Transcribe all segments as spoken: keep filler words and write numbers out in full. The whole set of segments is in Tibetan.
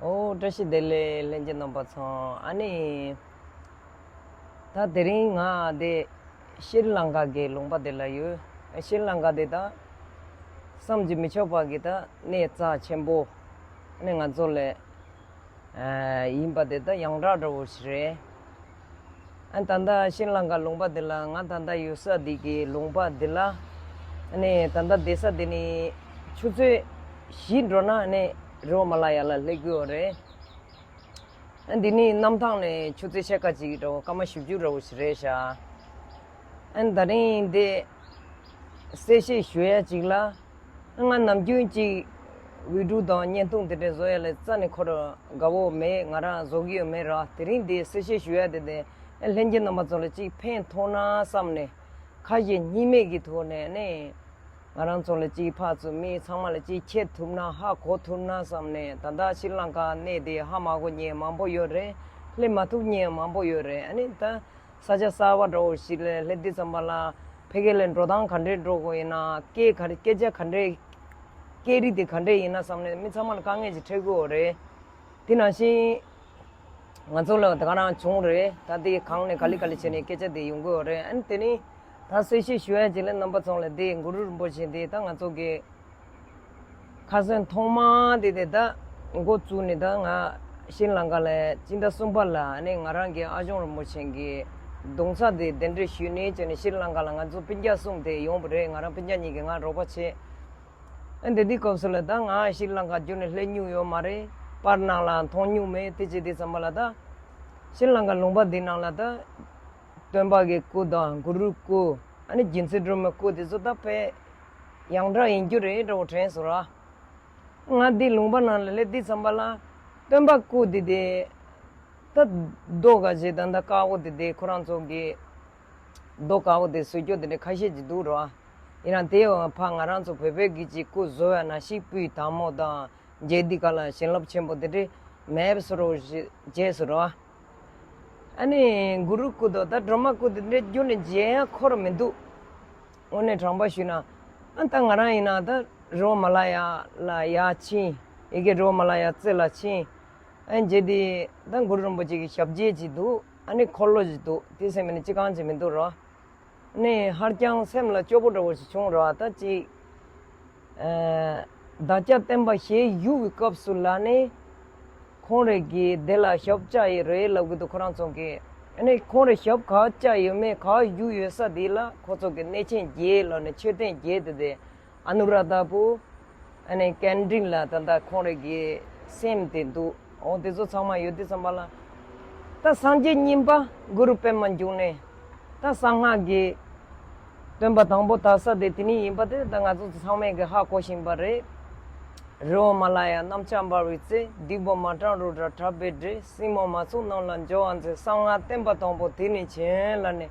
ཨོ་བཀྲ་ཤིས་བདེ་ལེགས་ལྷན་རྒྱས་རྣམ་པ་ཚང་། ཨ་ནི་ད་དེ་རིང་ང་དེ་ཤྲི་ལང་ཀ་གི་ལུང་པ་དེ་ལ་ཡོད། ཤྲི་ལང་ཀ་དེ་ད་བསམ་གྱིས་མི་ཆོག་པ་གི་ད་གནས་རྩ་ཆེན་པོ། ཨ་ནི་ང་ཚོ་ལས་ཨ་ཡིན་པ་དེ་ད་ཡང་དག་འདྲ་བོ་ཞིག་རེད། ཨ་ད་ལྟ་ཤྲི་ལང་ཀ་ལུང་པ་འདི་ལ། ང་ད་ལྟ་ཡོད་ས་འདི་གི་ལུང་པ་འདི་ལ། ཨ་ནི་ད་ལྟ་བསྡད་ས་འདི་ནི་ཆུ་ཚོད་བཞི་འགྲོ་ན་ཨ་ནི་རི་བོ་མ་ལ་ཡ་ལ་སླེབས་ཀྱི་ཡོད་རེད། ཨ་འདི་ནི་གནམ་ཐང་ནས་ཆུ་ཚོད་ཕྱེད་ཀ་ཅིག་འགྲོ། སྐར་མ་བཞི་བཅུ་འདྲ་བོ་ཞིག་རེད་ཤག་ཨ་ད་རིང་འདི་གསལ་བཤད་ཞུ་ཡ་ཅིག་ལ། ང་ནམ་རྒྱུན་ཅིག་བི་ཌིའོ་དང་བརྙན་ཐུང་དེ་འདྲ་བཟོ་ཡ་ལ་རྩ་ནས་ཁོ་རང་དགའ་བོ་མེད། ང་རང་བཟོ་གི་ཡོད་མེད་ར། དེ་རིང་འདི་གསལ་བཤད་ཞུ་ཡ་དེ་དེ་ལྷན་རྒྱས་རྣམ་པ་ཚོ་ལ་ཅིག་ཕན་ཐོགས་ན་བསམ་ནས། ཁ་ཞེ་གཉིས་མེད་ཀྱི་ཐོག་ནས་ནི་ང་རང་ཚོ་ལ་ཅིག་ཕར་ཚུར་མི་ཚང་མ་ལ་ཅིག་ཁྱེར་ཐུབ་ན་ཧ་གོ་ཐུབ་ན་བསམ་ནས། ད་ལྟ་ཤྲི་ལང་ཀ་གནས་དེ་ཧ་མ་གོ་མཁན་མང་པོ་ཡོད་རེད། སླེབས་མ་ཐུབ་མཁན་མང་པོ་ཡོད་རེད། ཨ་ནི་ད་ས་ཆ་གསར་པ་འདྲ་བོ་ཞིག་ལ་སླེབས་དུས་ཙམ་པ་ལ་ཕ་གི་ལ་འགྲོ་སྟངས་ག་འདྲས་འགྲོ་དགོས་ཡིན་ན། སྐད་ག་རེ། སྐད་ཆ་ག་འདྲས། སྐད་རིགས་དེ་ག་འདྲས་ཡིན་ན་བསམ་ནས་མི་ཚང་མ་ལ་དཀའ་ངལ་ཅིག་འཕྲད་ཀྱི་ཡོད་རེད། དེ་ནང་བཞིན་ང་ཚོ་ལ་དེ་ག་རང་བྱུང་རེད། ད་དེ་གང་ནས་ག་ལེ་ག་ལེ་བྱས་ནས་སྐད་ཆ་དེ་ཡོང་གི་ཡོད་རེད། ཨ་ནི་དེ་ནི་ད་གསལ་བཤད་ཞུ་ཡ་ཅིག་ལ། རྣམ་པ་ཚང་ལ་དེ་གུ་རུ་རིན་པོ་ཆེ་དེ་ད་ང་ཚོ་གི་ཁ་སང་ཐོག་མ་དེ་དེ་ད་འགོ་བཙུགས་ནས། ད་ང་ཤྲི་ལང་ཀ་ལ་སྤྱི་ཟླ་གསུམ་པ་ལ་ནི་ང་རང་གི་ཨ་ཞང་རིན་པོ་ཆེ་གི་གདུང་སར་དེ་གདན་འདྲེན་ཞུས་ནས་བྱས་ནས། ཤྲི་ལང་ཀ་ལ་ང་ཚོ་སྤུན་ཀྱག་གསུམ་དེ་ཡོང་བ་རེད། ང་རང་སྤུན་ཀྱག་གཉིས་ཀྱིས་ང་རོགས་པ་བྱས། ཨ་འདི་དུས་སྐབས་སུ་ལ་ད་ང་ཤྲི་ལང་ཀ་རྒྱུན་ནས་སླེབས་མྱོང་ཡོད་མ་རེད། པར་ནང་ལ་མཐོང་མྱོང་མེད། དེ་བྱས་དུས་ཙམ་པ་ལ་ད་ཤྲི་ལང་ཀ་ལུང་པ་འདི་ནང་ལ་ད་སྟོན་པ་གི་སྐུ་དང་གུ་རུའི་སྐུ། ཨ་ནི་རྒྱུ་མཚན་སྒྲོལ་མའི་སྐུ་དེ་ཚོ་ད་དཔེ་ཡང་དག་ཡིན་རྒྱུ་རེད་འདྲ་བོ་དྲན་སོང་ར། ང་འདི་ལུང་པ་ནང་ལ་སླེབས་དུས་ཙམ་པ་ལ་སྟོན་པ་སྐུ་དེ་དེ་ད་རྡོ་ག་ཞིག་ད་ད་དཀར་པོ་དེ་དེ་ཁོ་རང་ཚོ་གི་རྡོ་དཀར་པོ་དེ་བཟོ་རྒྱུ་དེ་འདྲ་ཁ་ཤས་ཅིག་འདུག་ར། ཡིན་ན་དེ་ཕར་ང་རང་ཚོ་བོད་པའི་གི་ཅིག་སྐུ་བཟོ་ཡ་ནང་བཞིན་སྤུས་དག་མོ་དང་མཇལ་དུས་ག་ལ་བྱིན་རླབས་ཆེན་པོ་དེ་འདྲ་མེད་པ་བཟོ་འདྲ་བོ་ཞིག་བྱས་སོང་ར། ཨ་ནི་གུ་རུ་སྐུ་དང་ད་སྒྲོལ་མ་སྐུ་དེ་འདྲ་རྒྱུན་ནས་མཇལ་ཡ་འཁོར་མི་འདུག་དངོས་གནས་དྲང་པོ་ཞུས་ན། ཨ་ད་ང་རང་ཡིན་ན་ད་རི་བོ་མ་ལ་ཡ་ལ་ཡར་ཕྱིན། ཡ་གི་རི་བོ་མ་ལ་ཡ་རྩེ་ལ་ཕྱིན། ཨ་མཇལ་དུས་ད་གུ་རུ་རིན་པོ་ཆེ་གི་ཞབས་རྗེས་ཅིག་འདུག་ཨ་ནི་འཁོར་ལོ་ཅིག་འདུག་དེ་སེམས་ནི་ཅི་གང་ཅིག་མི་འདུག་ར། ནས་ཧར་རྐྱང་སེམས་ལ་སྐྱོ་པོ་འདྲ་བོ་ཞིག་བྱུང་ར། ད་ཅིག་ཨ་བདག་ཅག་བསྟན་པ་ཞལ་བཞུགས་པའི་སྐབས་སུ་ལ་ནི་ཁོང་རེ་གིས་དེ་ལ་ཞབས་བཅགས་ཡི་རེད་ལབ་གི་འདུག་ཁོ་རང་ཚོ་གིས། ཨ་ནི་ཁོང་རེ་ཞབས་ག་བཅགས་ཡོད་མེད། ག་བཞུགས་ཡོད་ས་དེ་ལ་ཁོ་ཚོ་གི་གནས་ཆེན་བརྒྱད་ལ་ནི་མཆོད་རྟེན་བརྒྱད་དེ་དེ། ཨ་ནུ་ར་དྷ་པུ། ཨ་ནི་ཀན་ཌི་ལ་ད་ལྟ་ཁོང་རེ་གི་སེམས་དེ་འདུག་འོ་དེ་ཚོ་ཚང་མ་ཡོད་དུས་ཙམ་པ་ལ། ད་སངས་རྒྱས་གཉིས་པ་གུ་རུ་པདྨ་འབྱུང་གནས། ད་གསང་སྔགས་ཀྱི་སྟོན་པ་དང་པོ་དར་ས་དེ་དེ་ནི་ཡིན་པ་དེ། ད་ང་ཚོ་ཚང་མས་ཀྱི་ཧ་གོ་བཞིན་པ་རེད། རི་བོ་མ་ལ་ཡ་གནམ་ལྕགས་འབར་བའི་རྩེ། སྡིག་པ་མ་དྲངས་རུ་དྲག་དྲག་པོའི་འདྲེ། སྲིན་མོ་མ་ཚུགས་གནམ་ལ་འཇོག་པར་མཛད། གསང་སྔགས་བསྟན་པ་དང་པོ་དེ་ནས་བྱོན་ལ་ནི།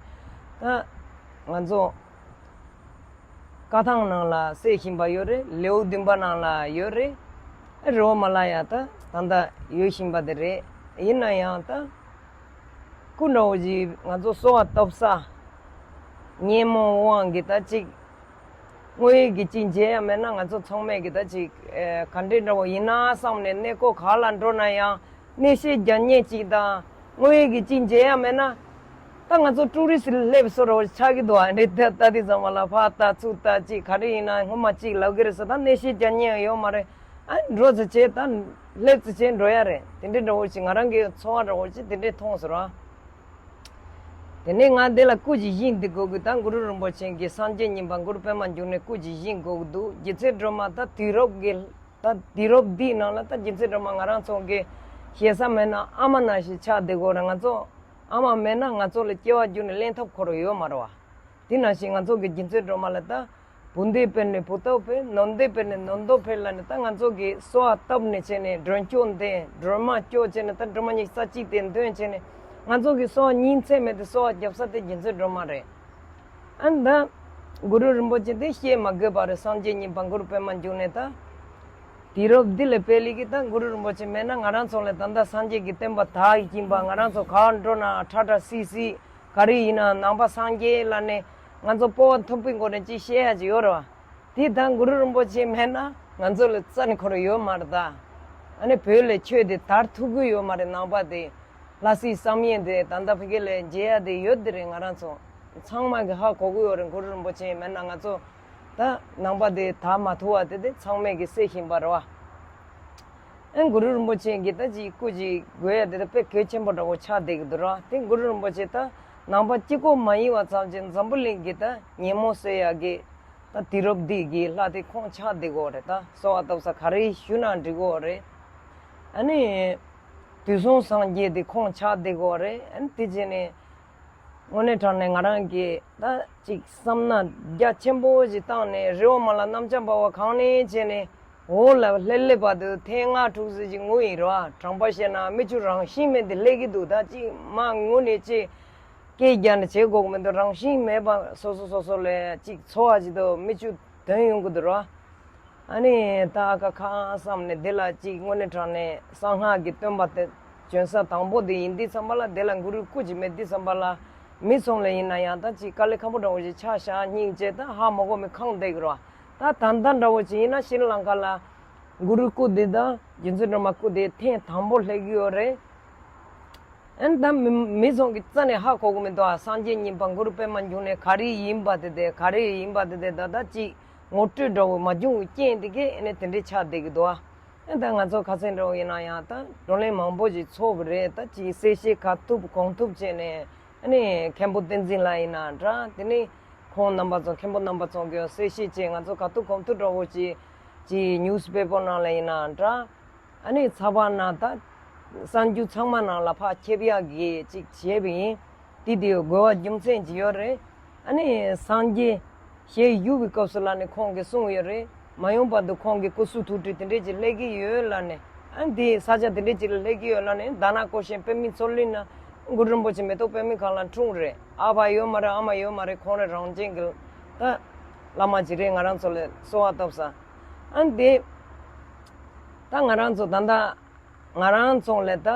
ད་ང་ཚོ་བཀའ་ཐང་ནང་ལ་གསལ་བཞིན་པ་ཡོད་རེད། ལེའུ་བདུན་པ་ནང་ལ་ཡོད་རེད། རི་བོ་མ་ལ་ཡ་ད་ད་ལྟ་ཡོད་བཞིན་པ་དེ་རེད། ཡིན་ན་ཡང་ད་སྐུ་འདྲ་བོ་ཞིག་ང་ཚོ་གསོལ་བ་བཏབ་ས་ཉོན་མོངས་དབང་གིས་ད་ཅིག་དངོས་ཡོད་ཀྱི་ཅིག་མཇལ་ཡ་མེད་ན། ང་ཚོ་ཚང་མས་ཀྱི་ད་ཅིག་ཨེ་ག་འདྲས་འདྲ་བོ་ཡིན་ན་བསམ་ནས་གནས་སྐོར་ག་ལ་འགྲོ་ན་ཡང་གནས་བཤད་རྒྱག་མཁན་ཅིག་དང་དངོས་ཡོད་ཀྱི་ཅིག་མཇལ་ཡ་མེད་ན། ད་ང་ཚོ་ཀྲུའུ་རི་སི་སླེབས་བཟོ་འདྲ་བོ་ཆགས་ཀྱི་འདུག་ཨ་འདྲས་ད་ལྟ་དེ་ཚང་མ་ལ་ཕར་ལྟ་ཚུར་ལྟ་ཅིག་ག་རེ་ཡིན་ན་སྔོན་མ་ཅིག་ལབ་ཀྱི་རེད་ཟེར། ད་གནས་བཤད་རྒྱག་མཁན་ཡང་ཡོད་མ་རེད། ཨ་འགྲོ་ཙམ་བྱས་ད་སླེབས་ཙམ་བྱས་འགྲོ་ཡ་རེད། དེ་འདྲས་འདྲ་བོ་ཅིག་ང་རང་གི་ཚོར་བ་འདྲ་བོ་ཅིག་དེ་འདྲས་མཐོང་སོང་ར། དེ་ནས་ང་འདི་ལ་སྐུ་ཅིག་བཞེངས་འདི་དགོས་ཀྱི། ད་གུ་རུ་རིན་པོ་ཆེ་གི་སངས་རྒྱས་གཉིས་པ་གུ་རུ་པདྨ་འབྱུང་གནས་སྐུ་ཅིག་བཞེངས་དགོས་ཀྱི་འདུག་རྗེ་བཙུན་སྒྲོལ་མ་ད་དུས་རབས་ཀྱི་ད་དུས་རབས་འདིའི་ནང་ལ་ད་རྗེ་བཙུན་སྒྲོལ་མ་ང་རང་ཚོ་གི་ཞེ་ས་མེད་ན་ཨ་མ་ནང་བཞིན་ཆགས་བསྡད་དགོས་རེད། ང་ཚོ་ཨ་མ་མེད་ན་ང་ཚོ་ལ་སྐྱེ་བ་རྒྱུན་ནས་ལེན་ཐབས་ཁོ་རང་ཡོད་མ་རེད་བ། དེ་ནང་བཞིན་ང་ཚོ་གི་རྗེ་བཙུན་སྒྲོལ་མ་ལ་ད་བུ་འདི་འཕེལ་ནས་བུ་ཐོག་འཕེལ། ནོར་འདི་འཕེལ་ནས་ནོར་མདོག་འཕེལ་ལ་ནི། ད་ང་ཚོ་གི་གསོལ་བ་བཏབ་ནས་བྱས་ནས་མགྲོན་སྐྱོང་འདི་སྒྲོལ་མ་སྐྱོང་བྱས་ནས། ད་སྒྲོལ་མ་ཉི་ཤུ་རྩ་གཅིག་དེ་འདོན་བྱས་ནས་ང་ཚོ་གི་གསོལ་བ་ཉིན་མཚན་མེད་དེ་གསོལ་བ་རྒྱབ་ས་དེ་རྗེ་བཙུན་སྒྲོལ་མ་རེད། ཨ་ནི་ད་གུ་རུ་རིན་པོ་ཆེ་དེ་བཤད་མ་དགོས་པ་རེད། སངས་རྒྱས་གཉིས་པ་གུ་རུ་པདྨ་འབྱུང་གནས་ད་དུས་རབས་འདི་ལས་དཔེ་ལེགས་ཀྱི། ད་གུ་རུ་རིན་པོ་ཆེ་མེད་ན་ང་རང་ཚོ་ལ་ད་ལྟ་སངས་རྒྱས་ཀྱི་བསྟན་པ་དར་གྱིན་པ། ང་རང་ཚོ་ག་པར་འགྲོ་ན་ཁྲ་ཁྲ་སིག་སིག་ག་རེ་ཡིན་ན་ནང་པ་སངས་རྒྱས་ལ་ནི་ང་ཚོ་སྤོབས་པ་མཐོན་པོའི་སྒོ་ནས་ཅིག་བཤད་ཡ་ཅིག་ཡོད་རེད་བ། དེ་ད་གུ་རུ་རིན་པོ་ཆེ་མེད་ན་ང་ཚོ་ལ་རྩ་ནས་ཁོ་རང་ཡོད་མ་རེད་ད། ཨ་ནི་བོད་ལས་ཆོས་དེ་དར་ཐུབ་ཀྱི་ཡོད་མ་རེད། ནང་པ་དེ་ལྷ་སའི་བསམ་ཡས་དེ་ད་ལྟ་ཕ་གི་ལས་མཇལ་ཡ་དེ་ཡོད་དེ་རེད། ང་རང་ཚོ་ཚང་མ་གི་ཧ་གོ་གི་ཡོད་རེད། གུ་རུ་རིན་པོ་ཆེ་མེད་ན་ང་ཚོ་ད་ནང་པ་དེ་དར་མ་ཐུབ་པ་དེ་དེ་ཚང་མས་གི་སེལ་བཞིན་པ་རེད་བ། ཨེ་གུ་རུ་རིན་པོ་ཆེ་གི་ད་ཅིག་སྐུ་ཅིག་དགོས་ཡ་དེ་ད་དཔེ་གལ་ཆེན་པོ་འདྲ་བོ་ཆགས་བསྡད་ཀྱི་འདུག་ར། དེ་གུ་རུ་རིན་པོ་ཆེ་ད་ནང་པ་གཅིག་པོ་མ་ཡིན་པ་ཙམ་གྱིས་འཛམ་བུ་གླིང་གི་ད་ཉིན་མོ་ཟེར་ཡ་གི་ད་དུས་རབས་འདི་གི་ལྷ་དེ་ཁོང་ཆགས་བསྡད་ཀྱི་ཡོད་རེད། ད་གསོལ་བ་བཏབ་ས་ག་རེ་ཞུ་ན་འགྲིག་གི་ཡོད་རེད། ཨ་ནི་དུས་གསུམ་སངས་རྒྱས་དེ་ཁོང་ཆགས་བསྡད་ཀྱི་ཡོད་རེད། ཨ་ནི་དེ་བྱས་ནས་དངོས་གནས་དྲང་གནས་ང་རང་གིས་ད་ཅིག་བསམ་ན་རྒྱ་ཆེན་པོ་ཞིག་བཏང་ནས་རི་བོ་མ་ལ་གནམ་ལྕགས་འབར་བ་གང་ནས་བྱས་ནས་འོག་ལ་ལྷོད་ལྷོད་བར་དུ་ཐེངས་ལྔ་དྲུག་ཙམ་ཅིག་ངུ་ཡིན་རོ། དྲང་པོ་བཤད་ན་མིག་ཆུ་རང་བཞིན་མེད་དེ་ལྷོད་ཀྱི་འདུག་ད་ཅིག་མ་ངུ་ནས་ཅིག་སྐད་རྒྱག་ནས་བྱེད་དགོས་ཀྱི་མི་འདུག་རང་བཞིན་མེད་པ་སོ་སོ་སོ་སོ་ལ་ཅིག་ཚོར་བ་ཅིག་ཏུ་མིག་ཆུ་ཐོན་ཡོང་གི་འདུག་རོ། ཨ་ནི་ད་ཨ་ཁ་ཁ་བསམ་ནས་འདི་ལ་ཅིག་དངོས་གནས་དྲང་གནས་གསང་སྔགས་ཀྱི་སྟོན་པ་དེ་བྱོན་ས་དང་པོ་དེ་ཡིན་དུས་ཙམ་པ་ལ་དེ་ལ་གུ་རུའི་སྐུ་ཅིག་མེད་དུས་ཙམ་པ་ལ་མི་ཚང་ལ་ཡིན་ན་ཡང་ད་ཅིག་དཀའ་ལས་ཁག་པོ་འདྲ་བོ་ཞིག་ཆགས་ཤག་སྙིང་རྗེ་ད་ཧ་མ་གོ་མི་ཁེངས་བསྡད་ཀྱི་རོ། ད་ད་ལྟ་འདྲ་བོ་ཅིག་ཡིན་ན་ཤྲི་ལང་ཀ་ལ་གུ་རུའི་སྐུ་དེ་དང་རྒྱུ་མཚན་སྒྲོལ་མ་སྐུ་དེ་ཐེངས་དང་པོ་ལྷོད་ཀྱི་ཡོད་རེད། ཨན་ད་མི་མི་ཚང་གི་རྩ་ནས་ཧ་གོ་གི་མི་འདུག་ཨ་སངས་རྒྱས་གཉིས་པ་གུ་རུ་པད་མ་འབྱུང་གནས་ག་རེ་ཡིན་པ་དེ་དེ་ག་རེ་ཡིན་པ་དེ་དེ་ད་ད་ཅིག་ངོ་སྤྲོད་འདྲ་བོ་མ་བྱུང་བའི་རྐྱེན་དེ་གས་ཨ་ནི་དེ་འདྲས་ཆགས་བསྡད་ཀྱི་འདུག་ཨ་ཨན་ད་ང་ཚོ་ཁ་སང་འདྲ་བོ་ཡིན་ན་ཡང་ད་བགྲོ་གླེང་མང་པོ་ཞིག་ཚོགས་པ་རེད། ད་ཅིག་གསལ་བཤད་ག་ཐུབ་གང་ཐུབ་བྱས་ནས་ཨ་ནི་མཁན་པོ་བསྟན་འཛིན་ལགས་ཡིན་ན་འདྲ། དེ་ནི་ཁོང་རྣམ་པ་ཚོ་མཁན་པོ་རྣམ་པ་ཚོ་གིས་གསལ་བཤད་བྱས། ང་ཚོ་ག་ཐུབ་གང་ཐུབ་འདྲ་བོ་ཅིག་ཅིག་ཉུ་སི་པེ་པར་ནང་ལ་ཡིན་ན་འདྲ། ཨ་ནི་ཚགས་པར་ནང་ད་གསར་འགྱུར་ཚང་མ་ནང་ལ་ཕར་ཁྱབ་ཡག་གི་ཅིག་བྱས་པ་ཡིན། དེ་དེའི་དགོས་པ་རྒྱུ་མཚན་ཅིག་ཡོད་རེད། ཨ་ནི་སངས་རྒྱས་ཞལ་བཞུགས་པའི་སྐབས་སུ་ལ་ནི་ཁོང་གིས་གསུངས་ཡོད་རེད། མ་ཡོང་བར་དུ་ཁོང་གི་སྐུ་གསུང་ཐུགས་སྤྲུལ་དེ་འདྲས་ཅིག་སླེབས་ཀྱི་ཡོད་ལ་ནི། ཨ་ནི་དེ་ས་ཆ་དེ་འདྲས་ཅིག་ལ་སླེབས་ཀྱི་ཡོད་ལ་ནི། དྷ་ན་ཀོ་ཤའི་པདྨའི་མཚོ་གླིང་ན་གུ་རུ་རིན་པོ་ཆེ་མེ་ཏོག་པདྨའི་སྒང་ལ་འཁྲུངས་རེད། ཨ་ཕ་ཡོད་མ་རེད། ཨ་མ་ཡོད་མ་རེད། ཁོང་རང་རང་བཞིན་གྱི་ད་བླ་མ་ཅིག་རེད། ང་རང་ཚོ་ལ་གསོལ་བ་བཏབ་ས། ཨ་ནི་དེ་ད་ང་རང་ཚོ་ད་ལྟ་ང་རང་ཚོ་ལ་ད་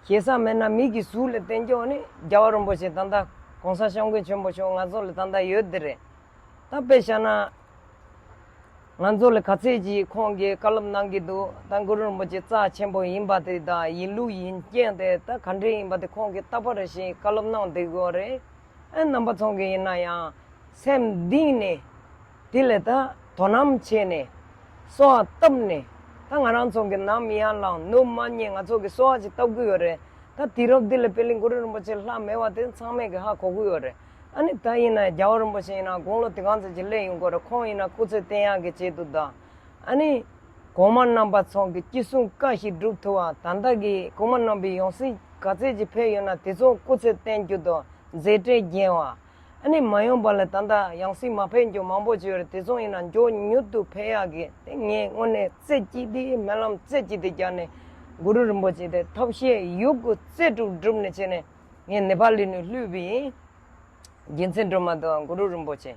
ཞེ་ས་མེད་ན་མི་གི་གཟུགས་ལ་བསྟན་རྒྱུ་ནི་རྒྱལ་བ་རིན་པོ་ཆེ་ད་ལྟ་གོང་ས་སྐྱབས་མགོན་ཆེན་པོ་མཆོག་ང་ཚོ་ལ་ད་ལྟ་ཡོད་དེ་རེད། ད་དཔེ་བཞག་ན་ང་ཚོ་ལ་ག་ཚད་ཅིག་ཁོང་གིས་བཀའ་སློབ་གནང་གི་འདུག་ད་གུ་རུ་རིན་པོ་ཆེ་རྩ་ཆེན་པོ་ཡིན་པ་དེ་དང་ཡིན་ལུགས་ཡིན་རྐྱེན་དེ་ད་ག་འདྲས་ཡིན་པ་དེ་ཁོང་གིས་རྟག་པར་རེ་བཞིན་བཀའ་སློབ་གནང་བསྡད་ཀྱི་ཡོད་རེད། ཨ་རྣམ་པ་ཚོ་གི་ཡིན་ན་ཡང་སེམས་གཏིང་ནས་དེ་ལ་ད་དོ་སྣང་བྱས་ནས་གསོལ་བ་བཏབ་ནས། ད་ང་རང་ཚོ་གི་ནམ་ཡང་ལངས་ནུབ་མ་ཉལ་ང་ཚོ་གི་གསོལ་བ་ཅིག་བཏབ་ཀྱི་ཡོད་རེད། ད་དུས་རབས་འདི་ལ་པད་གླིང་གུ་རུ་རིན་པོ་ཆེ་ལྷག་མེད་པ་དེ་ཚང་མས་གི་ཧ་གོ་གི་ཡོད་རེད། ཨ་ནི་ད་ཡིན་ན་རྒྱལ་བ་རིན་པོ་ཆེ་ཡིན་ན་དགུང་ལོ་དེ་གང་ཙམ་ཅིག་སླེབས་ཡོང་གི་ཡོད་རེད། ཁོང་ཡིན་ན་སྐུ་ཚེ་བརྟན་ཡག་གི་ཆེད་དུ་ད། ཨ་ནི་གོང་མ་རྣམ་པ་ཚོ་གི་ཅི་གསུང་བཀའ་བཞིན་སྒྲུབ་ཐུབ་པ། ད་ལྟ་གི་གོང་མ་རྣམ་པའི་ཡང་སྲིད་ག་ཚད་ཅིག་ཕེབས་ཡོད་ན་དེ་ཚོ་སྐུ་ཚེ་བརྟན་རྒྱུ་དང་མཛད་བྲེལ་རྒྱས་པ། ཨ་ནི་མ་ཡོང་པ་ལ་ད་ལྟ་ཡང་སྲིད་མ་ཕེབས་རྒྱུ་མང་པོ་ཅིག་ཡོད་རེད། དེ་ཚོ་ཡིན་ན་མགྱོགས་མྱུར་དུ་ཕེབས་ཡག་གི་དེ་ངས་དངོས་གནས་རྩེ་གཅིག་དེ་སྨོན་ལམ་རྩེ་གཅིག་དེ་རྒྱག་ནས་གུ་རུ་རིན་པོ་ཆེ་དེ་ཐབས་ཤེས་ཡོད་དགུ་རྩལ་སྤྲུགས་བསྒྲུབས་ནས་བྱས་ནས་ངས་ནེ་པ་ལི་ནས་ལྷོད་པ་ཡིན། རྒྱལ་མཚན་སྒྲོལ་མ་དང་གུ་རུ་རིན་པོ་ཆེ།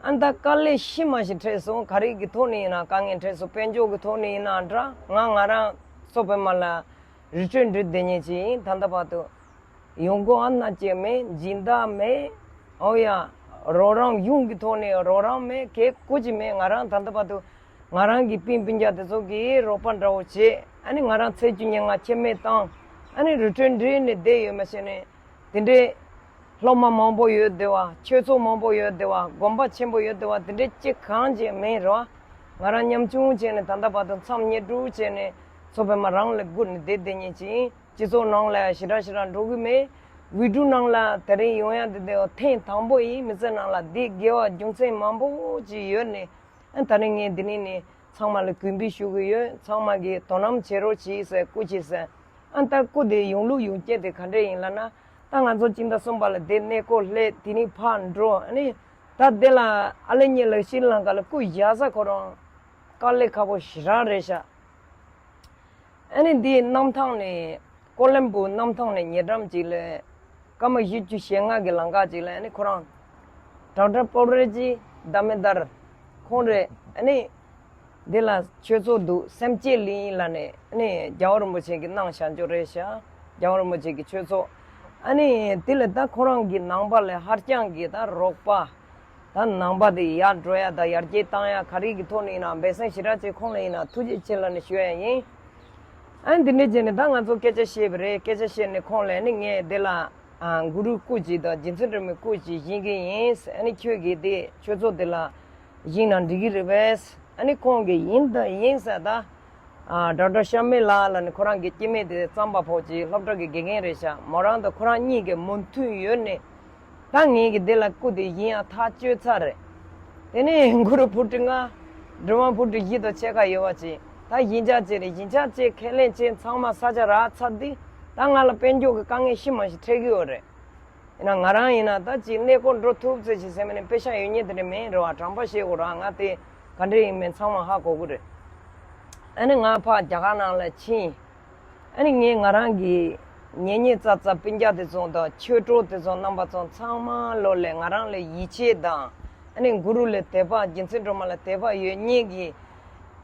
ཨ་ད་དཀའ་ལས་ཤི་མ་ཤི་འཕྲད་སོང་། ག་རེ་གི་ཐོག་ནས་ཡིན་ན་དཀའ་ངལ་འཕྲད་སོང་། དཔལ་འབྱོར་གི་ཐོག་ནས་ཡིན་ན་འདྲ། ང་ང་རང་མཚོ་པདྨ་ལ་རི་ཁྲོད་འགྲོ་བསྡད་མཁན་ཅིག་ཡིན། ད་ལྟ་བར་དུ་ཡོང་སྒོ་ཨ་ན་ཅིག་མེད། སྦྱིན་བདག་མེད། ཨོ་ཡ། རོགས་རམ་གཞུང་གི་ཐོག་ནས་རོགས་རམ་མེད། གལ་སྐུ་ཅིག་མེད། ང་རང་ད་ལྟ་བར་དུ་ང་རང་གི་སྤུན་སྤུན་ཀྱག་དེ་ཚོ་གིས་རོགས་པ་འདྲ་བོ་བྱས། ཨ་ནི་ང་རང་ཚེ་བཅུ་ཉེར་ལྔ་ཁྱད་མེད་བཏང་། ཨ་ནི་རི་ཁྲོད་འགྲོ་ནས་བསྡད་ཡོད་མ་ཤེས་ནས། དེ་འདྲའི་སློབ་མ་མང་པོ་ཡོད་བསྡད་པ། ཆོས་ཚོགས་མང་པོ་ཡོད་བསྡད་པ། དགོན་པ་ཆེན་པོ་ཡོད་བསྡད་པ། དེ་འདྲའི་གཅིག་གང་ཅིག་མེད་རོ། ང་རང་ཉམ་ཆུང་བྱས་ནས་ད་ལྟ་བར་དུ་མཚམས་བསྙེན་སྒྲུབ་བྱས་ནས་མཚོ་པདྨ་རང་ལ་བསྒུག་ནས་བསྡད་བསྡད་མཁན་ཅིག་ཡིན། སྤྱི་ཚོགས་ནང་ལ་ཞེ་དྲག་ཞེ་དྲག་འགྲོ་གི་མེད། ཝི་ཀྲུ་ནང་ལ་དེ་རིང་ཡོང་ཡ་དེ་དེ་ཐེངས་དང་པོ་ཡིན། མི་ཚེ་ནང་ལ་འདི་དགེ་བ་རྒྱུ་མཚན་མང་པོ་ཅིག་ཡོད་ནས། ཨ་ད་རིང་ངས་འདི་ནས་ནས་ཚང་མ་ལ་གུས་འབུལ་ཞུ་གི་ཡོད། ཚང་མ་གིས་དོ་སྣང་བྱེད་རོགས་གྱིས་ཟེར། སྐུ་མཁྱེན་ཟེར། ཨ་ད་སྐུ་དེ་ཡོང་ལུགས་ཡོང་རྐྱེན་དེ་ག་འདྲས་ཡིན་ལབ་ན། ད་ང་ཚོ་སྤྱི་ཟླ་གསུམ་པ་ལ་དེ་གནས་སྐོར་སླེབས། དེ་ནས་ཕར་འགྲོ། ཨ་ནི་ད་དེ་ལ་ཨ་ལེ་ཉེ་ལ་ཤྲི་ལང་ཀ་ལ་སྐུ་བཞག་ས་ཁོ་རང་དཀའ་ལས་ཁག་པོ་ཞེ་དྲག་རེད་ཤག་ཨ་ནི་འདིའི་གནམ་ཐང་ནས་ཀོ་ལམ་བུ་གནམ་ཐང་ནས་ཉེ་འགྲམ་ཅིག་ལ་སྐར་མ་བཞི་བཅུ་ཞེ་ལྔ་གི་ལམ་ཁ་ཅིག་ལ། ཨ་ནི་ཁོ་རང་ཌོག་ཊར་པོབ་རེ་ཇི་དྷ་མེ་དར་ཁོང་རེད། ཨ་ནི་འདི་ལ་ཆོས་ཚོགས་འདུག་སེམས་བསྐྱེད་གླིང་ལབ་ནས། ཨ་ནི་རྒྱལ་བ་རིན་པོ་ཆེ་གིས་གནང་བཞག་འཇོག་རེད་ཤག་རྒྱལ་བ་རིན་པོ་ཆེ་གི་ཆོས་ཚོགས། ཨ་ནི་དེ་ལ་ད་ཁོ་རང་གི་ནང་པ་ལ་ཧ་ཅང་གི་ད་རོགས་པ། ད་ནང་པ་དེ་ཡར་འགྲོ་ཡ་དང་ཡར་རྒྱས་བཏང་ཡ་ག་རེ་གི་ཐོག་ནས་ཡིན་ན་འབད་བརྩོན་ཞེ་དྲག་བྱས། ཁོང་ལ་ཡིན་ན་ཐུགས་རྗེ་ཆེ་ལབ་ནས་ཞུ་ཡ་ཡིན། ཨ་ནི་འདི་འདྲ་བྱས་ནས་ད་ང་ཚོ་སྐད་ཆ་བཤད་པ་རེད། སྐད་ཆ་བཤད་ནས་ཁོང་ལ་ནི་ངས་དེ་ལ་ཨ་གུ་རུ་སྐུ་གཅིག་དང་རྗེ་བཙུན་སྒྲོལ་མའི་སྐུ་གཅིག་བཞེངས་ཀྱི་ཡིན། ཨ་ནི་ཁྱོད་ཀྱིས་དེ་ཆོས་ཚོགས་དེ་ལ་བཞེངས་ན་འགྲིག་གི་རེད་པས། ཨ་ནི་ཁོང་གིས་ཡིན་ད་ཡིན་ཟེར། ད་ཨ་ཌོག་ཊར་ཤར་མེ་ལགས་ལ་ནི་ཁོ་རང་གི་སྐྱེ་དམན་དེ་རྩམ་པ་ཕོ་གཅིག་སློབ་གྲྭ་གི་དགེ་རྒན་རེད་ཤག་མོ་རང་དང་ཁོ་རང་གཉིས་ཀྱི་མོས་མཐུན་ཡོད་ནས། ད་ངེད་ཀྱི་འདི་ལ་སྐུ་དེ་བཞེངས་ཡ་ཐག་གཅོད་ཚར་རེད། དེ་ནས་གུ་རུ་ཕུར་ཁྲི་ལྔ། སྒྲོལ་མ་ཕུར་ཁྲི་བཞི་དང་ཕྱེད་ཀ་ཡོད་པ་ཅིག་ད་བཞེངས་ཆགས་བྱས་རེད། བཞེངས་ཆགས་བྱས་ཁས་ལེན་བྱས་ཚང་མ་ས་ཆ་རག་ཚར་དུས། ད་ང་ལ་དཔལ་འབྱོར་གྱི་དཀའ་ངལ་ཤི་མ་ཤི་འཕྲད་ཀྱི་ཡོད་རེད། ཡིན་ན་ང་རང་ཡིན་ན་ད་ཅིག་གནས་སྐོར་འགྲོ་ཐུབ་ཚོད་ཅིག་ཟེར་མི་ནི་པེ་ཤ་ཡོད་མཁན་དེ་འདྲ་མིན་རེད་བ། དྲང་པོ་བཤད་དགོས་ར། ང་དེ་ག་འདྲ་ཡིན་མིན་ཚང་མ་ཧ་གོ་གི་རེད། ཨ་ནི་ང་ཕར་རྒྱ་གར་ནང་ལ་ཕྱིན། ཨ་ནི་ངས་ང་རང་གི་ཉེ་ཉེ་ཚ་ཚ་སྤུན་ཀྱག་དེ་ཚོ་དང་ཆོས་གྲོགས་དེ་ཚོ་རྣམ་པ་ཚོ་ཚང་མ་ལོ་ལས་ང་རང་ལ་ཡིད་ཆེས་དང་། ཨ་ནི་གུ་རུ་ལ་དད་པ། རྗེ་བཙུན་སྒྲོལ་མ་ལ་དད་པ་ཡོད་མཁན་གྱི་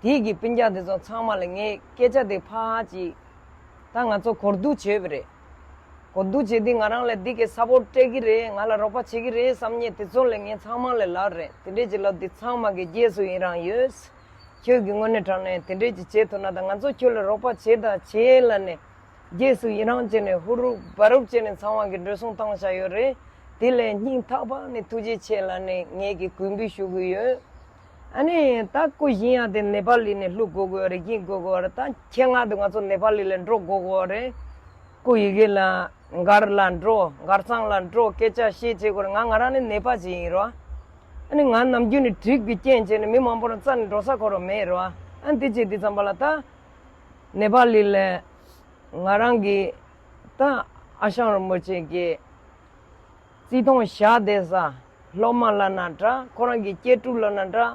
དེའི་གི་སྤུན་ཀྱག་དེ་ཚོ་ཚང་མ་ལ་ངས་སྐད་ཆ་དེ་ཕར་ཅིག་ད་ང་ཚོ་གོ་བསྡུར་བྱས་པ་རེད། གོ་བསྡུར་བྱས་དུས་ང་རང་ལ་འདི་གི་སཔོརཊ་སྤྲད་ཀྱི་རེད། ང་ལ་རོགས་པ་བྱེད་ཀྱི་རེད་བསམ་མཁན་དེ་ཚོ་ལ་ངས་ཚང་མ་ལ་ལབ་རེད། དེ་འདྲས་ཀྱི་ལབ་དུས་ཚང་མ་གི་རྗེས་སུ་ཡི་རང་ཡོད། ཁྱོད་ཀྱི་དངོས་གནས་དྲང་གནས་དེ་འདྲས་ཀྱི་བྱེད་ཐུབ་ན་ད་ང་ཚོ་ཁྱོད་ལ་རོགས་པ་བྱེད་ད་བྱེད་ལབ་ནས། རྗེས་སུ་ཡི་རང་བྱས་ནས་ཧུ་རུབ་བ་རུབ་བྱས་ནས་ཚང་མ་གི་འགྲོ་སོང་བཏང་བཞག་ཡོད་རེད། དེ་ལས་སྙིང་ཐག་པ་ནས་ཐུགས་རྗེ་ཆེ་ལབ་ནས་ངས་ཀྱི་གུས་འབུལ་ཞུ་གི་ཡོད། ཨ་ནི་ད་སྐུ་བཞེངས་ཡ་དེ་ནེ་པ་ལི་ནས་བླུག་དགོས་དགོས་རེད། བཞེངས་དགོས་དགོས་རེད། ད་ཁྱེད་ང་དུ་ང་ཚོ་ནེ་པ་ལི་ལ་འགྲོ་དགོས་དགོས་རེད། སྐུ་ཡི་གེ་ལ་མགར་ལ་འགྲོ། མགར་ཚང་ལ་འགྲོ། སྐད་ཆ་བཤད་བྱེད་དགོས་རེད། ང་ང་རང་ནི་ནེ་པ་ཅིག་ཡིན་རོ། ཨ་ནི་ང་ནམ་རྒྱུན་ནས་གྲིབ་ཀྱི་རྐྱེན་བྱས་ནས་མི་མང་པོ་རང་རྩ་ནས་འགྲོ་ས་ཁོ་རང་མེད་རོ། ཨ་ནི་དེ་བྱས་དུས་ཙམ་པ་ལ་ད་ནེ་པ་ལི་ལ་ང་རང་གི་ད་ཨ་ཞང་རིན་པོ་ཆེ་གི་བརྩི་མཐོང་བཞག་བསྡད་ས་སློབ་མ་ལབ་ན་འདྲ། ཁོ་རང་གི་སྐྱེ་ཕྲུག་ལབ་ན་འདྲ།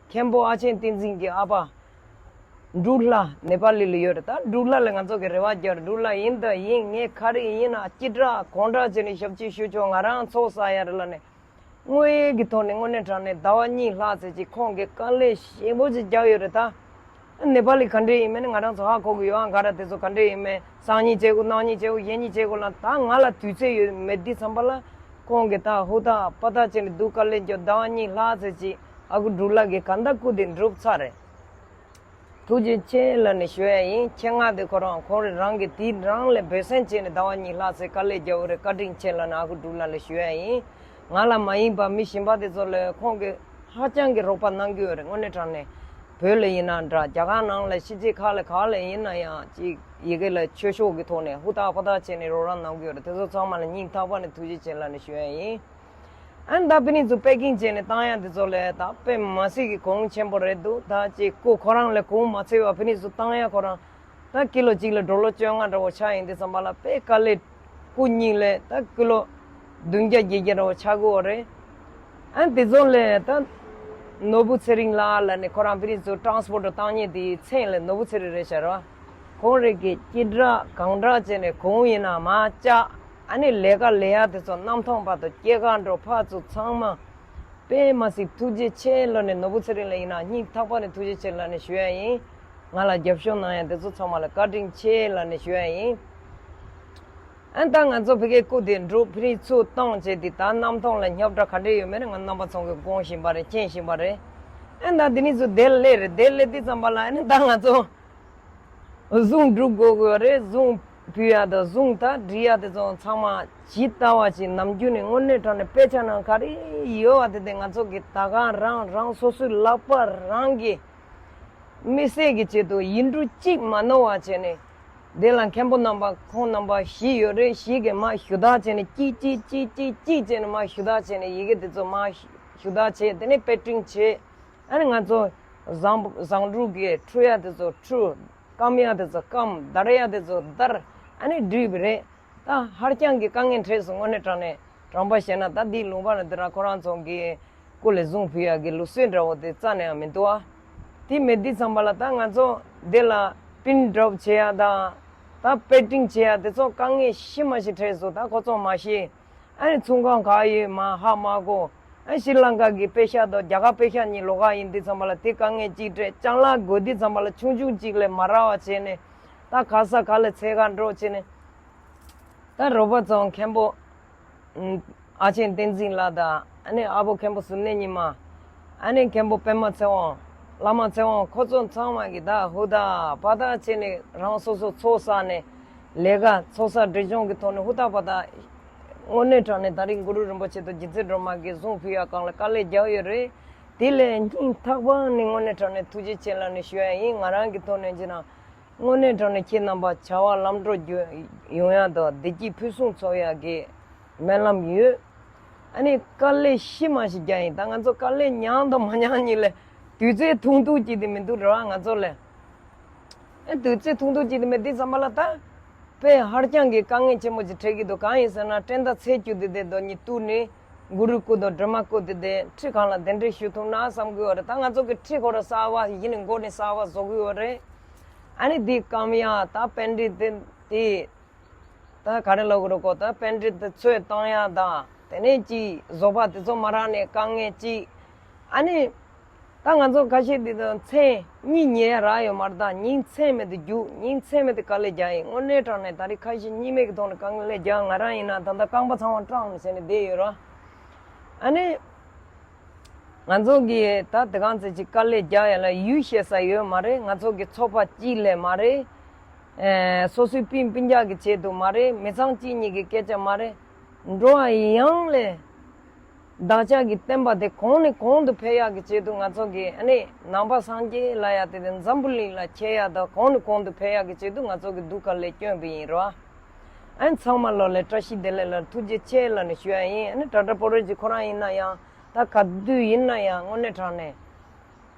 མཁན་པོ་ཨ་ཆེན་བསྟན་འཛིན་གྱི་ཨ་ཕ་འབྲུག་ལྷ་ནེ་པ་ལི་ལ་ཡོད་རེད། ད་འབྲུག་ལྷ་ལ་ང་ཚོ་གི་རེ་བ་རྒྱག་རེད། འབྲུག་ལྷ་ཡིན་ད་ཡིན། ངས་ག་རེ་ཡིན་ན་ཅི་དྲག་གང་དྲག་བྱས་ནས་ཞབས་ཕྱི་ཞུ་ཆོག་ང་རང་ཚོགས་བསགས་ཡ་རེད་ལབ་ནས། དངོས་ཡོད་ཀྱི་ཐོག་ནས་དངོས་གནས་དྲང་གནས་ཟླ་བ་གཉིས་ལྷག་ཙམ་ཅིག་ཁོང་གིས་དཀའ་ལས་ཞེ་པོ་ཅིག་རྒྱག་ཡོད་རེད་ད། ནེ་པ་ལི་ག་འདྲས་ཡིན་མིན་ང་རང་ཚོ་ཧ་གོ་གི་ཡོད། ཨ་ག་ར་དེ་ཚོ་ག་འདྲས་ཡིན་མིན། སང་ཉིན་བྱེད་དགོས། གནངས་ཉིན་བྱེད་དགོས། གཞེས་ཉིན་བྱེད་དགོས་ལ། ད་ང་ལ་དུས་ཚོད་ཡོད་མེད་འདི་ཙམ་པ་ལ་ཁོང་གིས་ད་ཧུར་ཐག་པ་ཐག་བྱས་ནས་སྡུག་དཀའ་ལས་རྒྱབ་ཟླ་བ་གཉིས་ལྷག་ཙམ་ཅིག་ཨ་ཁུ་འབྲུག་ལྷ་གིས་གང་ལྟར་སྐུ་དེ་འགྲུབ་ཚར་རེད། ཐུགས་རྗེ་ཆེ་ལབ་ནས་ཞུ་ཡ་ཡིན། ཁྱེད་ང་དེ་ཁོ་རང་ཁོང་རང་གི་དེའི་རང་ལས་འབད་བརྩོན་བྱས་ནས་ཟླ་བ་གཉིས་ལྷག་ཙམ་དཀའ་ལས་རྒྱག་ཡོད་རེད། བཀའ་དྲིན་ཆེ་ལབ་ནས་ཨ་ཁུ་འབྲུག་ལྷ་ལ་ཞུ་ཡ་ཡིན། ང་ལ་མ་ཡིན་པ་མི་གཞན་པ་དེ་ཚོ་ལ་ཁོང་གིས་ཧ་ཅང་གི་རོགས་པ་གནང་གི་ཡོད་རེད། དངོས་གནས་དྲང་གནས་བོད་ལ་ཡིན་ན་འདྲ། རྒྱ་གར་ནང་ལ་ཕྱི་རྒྱལ་ཁག་ལ་ག་ལ་ཡིན་ན་ཡང་ཅིག་ཡི་གེ་ལ་ཆོས་ཕྱོགས་ཀྱི་ཐོག་ནས་ཧུར་ཐག་ཧུར་ཐག་བྱས་ནས་རོགས་རམ་གནང་གི་ཡོད་རེད། དེ་ཚོ་ཚང་མ་ལ་སྙིང་ཐག་པ་ནས་ཐུགས་རྗེ་ཆེ་ལབ་ནས་ཞུ་ཡ་ཡིན། ཨ་ནི་ད་ཕི་ནི་ཚོ་པེ་ཀིང་བྱས་ནས་བཏང་ཡ་འདི་ཚོ་ལས་ད་དཔེ་མ་སྲིད་ཀྱི་གོང་ཆེན་པོ་རེད་འདུག་ད་ཅིག་སྐུ་ཁོ་རང་ལས་གོང་མ་ཚོད་པ་ཕི་ནི་ཚོ་བཏང་ཡ་ཁོ་རང་ད་ཀི་ལོ་གཅིག་ལ་ཌོ་ལར་བཅོ་ལྔ་འདྲ་བོ་ཆགས་ཡིན་དུས་ཙམ་པ་ལ་དཔེ་དཀའ་ལས་སྐུ་གཉིས་ལས་ད་ཀི་ལོ་བདུན་བརྒྱ་བརྒྱད་བརྒྱ་འདྲ་བོ་ཆགས་ཀྱི་ཡོད་རེད། ཨ་ནི་དེ་ཚོ་ལས་ད་ནོར་བུ་ཚེ་རིང་ལགས་ལ་ནི་ཁོ་རང་ཕི་ནི་ཚོ་ཊ་རན་སི་པོར་ཊ་བཏང་མཁན་དེའི་མཚན་ལ་ནོར་བུ་ཚེ་རིང་རེད་ཤག་ར། ཁོང་རེ་གི་ཅི་འདྲ་གང་འདྲ་བྱས་ནས་གོང་ཡིན་ན་མ་བཅག་ཨ་ནི་ལས་ཀ་ལས་ཡ་དེ་ཚོ་གནམ་ཐང་བར་དུ་སྐྱེལ་ག་འགྲོ། ཕར་ཚུར་ཚང་མ་དཔེ་མ་སྲིད་ཐུགས་རྗེ་ཆེ་ལབ་ནས་ནོར་བུ་ཚེ་རིང་ལ་ཡིན་ན་སྙིང་ཐག་པ་ནས་ཐུགས་རྗེ་ཆེ་ལབ་ནས་ཞུ་ཡ་ཡིན། ང་ལ་རྒྱབ་སྐྱོར་གནང་ཡ་དེ་ཚོ་ཚང་མ་ལ་བཀའ་དྲིན་ཆེ་ལབ་ནས་ཞུ་ཡ་ཡིན། ཨ་ནི་ད་ང་ཚོ་ཕ་གིའི་སྐུ་དེ་འགྲུབ་ཕི་ནི་ཚུར་བཏང་བྱས་ཏེ་ད་གནམ་ཐང་ལ་རྙོག་དྲ་ག་འདྲས་ཡོད་མེད་ང་རྣམ་པ་ཚོ་གིས་དགོངས་བཞིན་པ་རེད། མཁྱེན་བཞིན་པ་རེད། ཨ་ནི་ད་དེ་ནི་ཚུར་དེར་སླེབས་རེད། དེར་སླེབས་དུས་ཙམ་པ་ལ་ཨ་ནི་ད་ང་ཚོ་གཟུངས་སྒྲུབ་དགོས་དགོས་རེད། གཟུངས་ཕུལ་ཡ་དང་གཟུངས་ད་སྒྲིག་ཡ་དེ་ཚོ་ཚང་མ་ཇི་ལྟ་བ་ཞིག་ནམ་རྒྱུན་ནས་དངོས་གནས་དྲང་གནས་དཔེ་ཆ་ནང་ག་རེ་ཡོད་པ་དེ་དེ་ང་ཚོ་གིས་ད་གང་རང་རང་སོ་སོའི་ལག་པ་རང་གིས་དམིགས་བསལ་གྱི་ཆེད་དུ་ཡིག་འབྲུ་གཅིག་མ་ནོར་བ་བྱས་ནས། དེ་ལ་མཁན་པོ་རྣམ་པ་ཁོང་རྣམ་པ་བཞི་ཡོད་རེད། བཞི་གིས་མར་ཞུ་དག་བྱས་ནས་གཅིག་གཅིག་གཅིག་གཅིག་གཅིག་བྱས་ནས་མར་ཞུ་དག་བྱས་ནས་ཡི་གེ་དེ་ཚོ་མར་ཞུ་དག་བྱས། དེ་ནས་པེ་ཀྲིང་བྱས། ཨ་ནི་ང་ཚོ་བཟང་བཟང་དྲུག་གི་འཁྲུ་ཡ་དེ་ཚོ་འཁྲུ། སྐམ་ཡ་དེ་ཚོ་སྐམ། བརྡར་ཡ་དེ་ཚོ་བརྡར། ཨ་ནི་བསྒྲིགས་པ་རེད། ད་ཧར་རྐྱང་གི་དཀའ་ངལ་འཕྲད་སོང་། དངོས་གནས་དྲང་གནས་དྲང་པོ་བཤད་ན་ད་འདིའི་ལུང་པ་ལ་འདི་ར་ཁོ་རང་ཚོ་གི་སྐུ་ལ་གཟུངས་ཕུལ་ཡག་གི་ལུགས་སྲོལ་འདྲ་བོ་དེ་རྩ་ནས་ཡང་མི་འདུག་ཨ། དེ་མེད་དུས་ཙམ་པ་ལ་ད་ང་ཚོ་འདི་ལ་པིན་ཌྲོབ་བྱེད་ཡག་དང་ད་པེ་ཀྲིང་བྱེད་ཡག་དེ་ཚོ་དཀའ་ངལ་ཤི་མ་ཤི་འཕྲད་སོང་། ད་ཁོ་ཚོ་མ་ཤེས། ཨ་ནི་ཚོང་ཁང་ག་ཡོད་མ་ཧ་མ་གོ། ཨ་ཤྲི་ལང་ཀ་གི་པེ་ཤ་དང་རྒྱ་གར་པེ་ཤ་གཉིས་ལོགས་ཀ་ཡིན་དུས་ཙམ་པ་ལ་དེ་དཀའ་ངལ་གཅིག་འཕྲད། ཅ་ལག་དགོས་དུས་ཙམ་པ་ལ་ཆུང་ཆུང་གཅིག་ལས་མ་རག་པ་བྱས་ནས་ད་ག་ས་ག་ལ་འཚོལ་ག་འགྲོ་བྱས་ནས། ད་རོགས་པ་ཚོ་མཁན་པོ་ཨུམ་ ཨ་ཆེན་བསྟན་འཛིན་ལགས་དང་ཨ་ནི་ཨ་བོ་མཁན་པོ་གཟུར་གནས་ཉི་མ། ཨ་ནི་མཁན་པོ་པད་མ་ཚེ་དབང་། བླ་མ་ཚེ་དབང་། ཁོ་ཚོ་ཚང་མ་གིས་ད་ཧུར་ཐག་འབད་ཐག་བྱས་ནས་རང་སོ་སོ་ཚོགས་བསགས་ནས་ལས་ཀ་ཚོགས་བསགས་འབྲས་ལྗོངས་ཀྱི་ཐོག་ནས་ཧུར་ཐག་འབད་ཐག་དངོས་གནས་དྲང་གནས་ད་རིང་གུ་རུ་རིན་པོ་ཆེ་དང་རྗེ་བཙུན་སྒྲོལ་མ་གིས་གཟུངས་ཕུལ་ཡག་སྒང་ལ་དཀའ་ལས་རྒྱག་ཡོད་རེད། དེ་ལས་སྙིང་ཐག་པ་ནས་དངོས་གནས་དྲང་གནས་ཐུགས་རྗེ་ཆེ་ལབ་ནས་ཞུ་ཡ་ཡིན། ང་རང་གི་ཐོག་ནས་བྱས་ན། དངོས་གནས་དྲང་གནས་ཁྱེད་རྣམ་པ་བྱ་བ་ལམ་འགྲོ་རྒྱུ་ཡོང་ཡ་དང་བདེ་སྐྱིད་ཕུན་སུམ་ཚོགས་ཡ་གི་སྨོན་ལམ་ཡོད། ཨ་ནི་དཀའ་ལས་ཤི་མ་ཤི་རྒྱག་ཡིན། ད་ང་ཚོ་དཀའ་ལས་མྱངས་དང་མ་མྱངས་གཉིས་ལས་དུས་ཚོད་ཐུང་ཐུང་ཅིག་དེ་མི་འདུག་ར་ང་ཚོ་ལས། ཨ་དུས་ཚོད་ཐུང་ཐུང་ཅིག་དེ་མི་འདི་ཙམ་པ་ལ་ད། དཔེ་ཧ་ཅང་གི་དཀའ་ངལ་ཆེན་པོ་ཅིག་འཕྲད་ཀྱི་འདུག་གང་ཡིན་ཟེར་ན་སྤྲན་ཟླ་ཚེས་བཅུ་དེ་དེ་དོ་ཉིད་གཏུགས་ནས་གུ་རུ་སྐུ་དང་སྒྲོལ་མ་སྐུ་དེ་དེ་ཁྲི་སྒང་ལ་གདན་འདྲེན་ཞུ་ཐུབ་ན་བསམ་གི་ཡོད་རེད། ད་ང་ཚོ་གི་ཁྲི་ཁོ་ར་གསར་པ་ཡིན་ནི་མགོ་ནས་གསར་པ་བཟོ་གི་ཡོད་རེད། ཨ་ནི་འདི་སྐམ་ཡ་ད་པཎྜི་ཏ་དེ་དེ་ད་ག་རེ་ལབ་དགོས་རེད་གོ་ད་པཎྜི་ཏ་ཚོས་བཏང་ཡ་དང་དེ་ནས་ཅིག་བཟོ་པ་དེ་ཚོ་མ་རག་ནས་དཀའ་ངལ་ཅིག་ཨ་ནི། ད་ང་ཚོ་ཁ་ཤས་འདི་དང་མཚན་གཉིས་ཉལ་ཡ་རག་ཡོད་མ་རེད། ད་ཉིན་མཚན་མེད་དུ་རྒྱུག་ཉིན་མཚན་མེད་དུ་དཀའ་ལས་རྒྱག་ཡིན། དངོས་གནས་དྲང་གནས་ད་རེས་ཁ་ཤས་གཉིས་མེད་ཀྱི་ཐོག་ནས་དཀའ་ལས་རྒྱག་ང་རང་ཡིན་ན་ད་ལྟ་རྐང་པ་ཚང་མ་སྐྲངས་ནས་བྱས་ནས་བསྡད་ཡོད་ར། ཨ་ནི། ང་ཚོ་གིས་ད་དེ་གང་ཚེ་ཅིག་དཀའ་ལས་རྒྱག་ཡ་ལ་ཡུལ་བཤད་ས་ཡོད་མ་རེད། ང་ཚོ་གི་ཚོགས་པ་གཅིག་ལས་མ་རེད། ཨེ། སོ་སོའི་སྤུན་སྤུན་ཀྱག་གི་ཆེད་དུ་མ་རེད། མི་ཚང་གཅིག་གཉིས་ཀྱི་སྐད་ཆ་མ་རེད། འགྲོ་བ་ཡང་ལས། བདག་ཅག་གི་བསྟན་པ་དེ་གོང་ནས་གོང་དུ་འཕེལ་ཡག་གི་ཆེད་དུ་ང་ཚོ་གིས་ཨ་ནི་ནང་པ་སངས་རྒྱས་ལབ་ཡ་དེ་དེ་འཛམ་བུ་གླིང་ལ་ཁྱབ་ཡ་དང་གོང་ནས་གོང་དུ་འཕེལ་ཡག་གི་ཆེད་དུ་ང་ཚོ་གིས་སྡུག་དཀའ་ལས་བསྐྱོན་པ་ཡིན་རོ། ཨ་ནི་ཚང་མ་ལོ་ལ་བཀྲ་ཤིས་བདེ་ལེགས་ལ་ཐུགས་རྗེ་ཆེ་ལབ་ནས་ཞུ་ཡ་ཡིན། ཨ་ནི་ཌོག་ཊར་པོ་རོ་ཇི་ཁོ་རང་ཡིན་ན་ཡང་ད་ག་དུས་ཡིན་ན་ཡང་དངོས་གནས་དྲང་གནས།